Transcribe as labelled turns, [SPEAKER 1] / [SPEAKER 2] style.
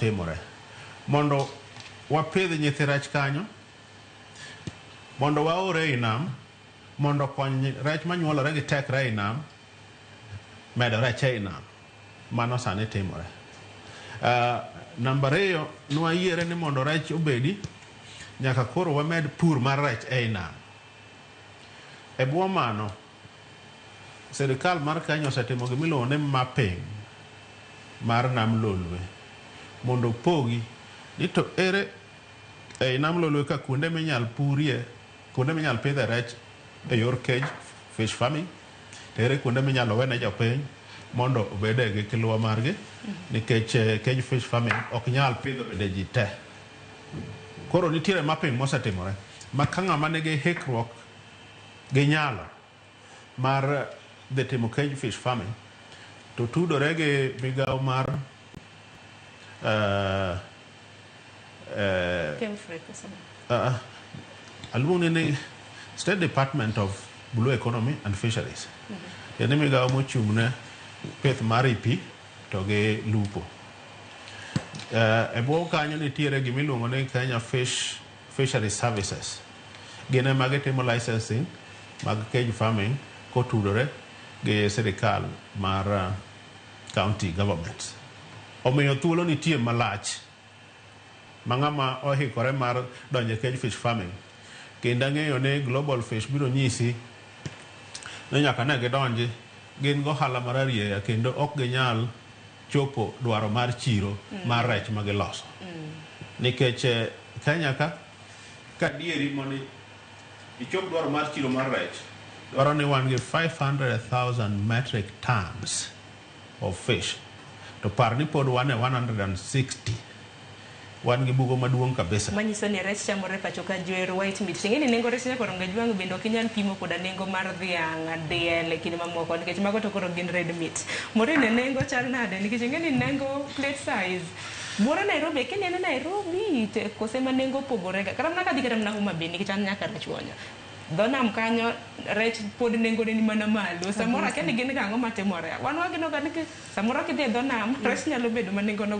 [SPEAKER 1] Timore mondo wapidh nyithi rech kanyo, mondo waore ei nam, mondo okony rech manyuolore gi tekre ei nam, medo rech ei nam. Mano sani timore. Namba ariyo, nwayiere ni mondo rech obedi, nyaka koro wamed pur mar rech ei nam. E bwo mano, sirikal mar Kenya osetimo gimiluongo ni mapping mar Nam Lolwe mondo opogi ni to ere ei Nam Lolwe ka kuonde minyal purie, kuonde minyal pidhe rech e yor cage fish farming, to ere kuonde minyalo wene jopiny mondo obede gi kiluwa margi, nikech cage fish farming ok nyal pidho bende ji te. Koro nitiere mapping mosetimore ma ka ng'ama nigi hikruok gi nyalo mar dhi timo cage fish farming to tudore gi migawo mar aluonge ni State Department of Blue Economy and Fisheries. Tiende ni migawo mochung' ne pith mar i pi to gi lupo. E bwo kanyo nitiere gimiluongo ni Kenya Fish Fishery Services. Gin ema gitimo licensing mag cage farming kotudore gi sirikal mar county governments. Omiyo thuolo nitie malach ma ng'ama oikore mar donjo e cage fish farming, kendo ang'eyo ni Global Fish biro nyisi ni nyaka ne gidonji, gin gohala mararieya kendo ok ginyal chopo dwaro mar chiro mar rech ma giloso. Nikech Kenya ka, kadieri mondo ichop dwaro mar chiro mar rech, dwaro ni wan gi 500,000 metric tons of fish. To par ni pod wan e 160. Wan gi bugo maduong' kabisa.
[SPEAKER 2] Manyiso ni rech chamore pacho ka jwer white meat. Ting'e ni nengo rech nyaka Ronga Jwang' bende ok inyal pimo koda nengo mar dhiang', diel e kinde mamoko, nikech mago to koro gin red meat. Maureen, nengo chal nade? Nikech ing'e ni nengo plate size buore Nairobi, akia ni en Nairobi to kose ma nengo opogore ga. Kata mana kadhi kata mana Homa Bay, nikech an nyaka Rachuonyo. Dho nam kanyo rech pod nengone ni mana malo. Samoro akia ni gin ga ang'o matimore. Wan wageno ga ni samoro kidhi e dho nam, rech nyalo bedo ma nengono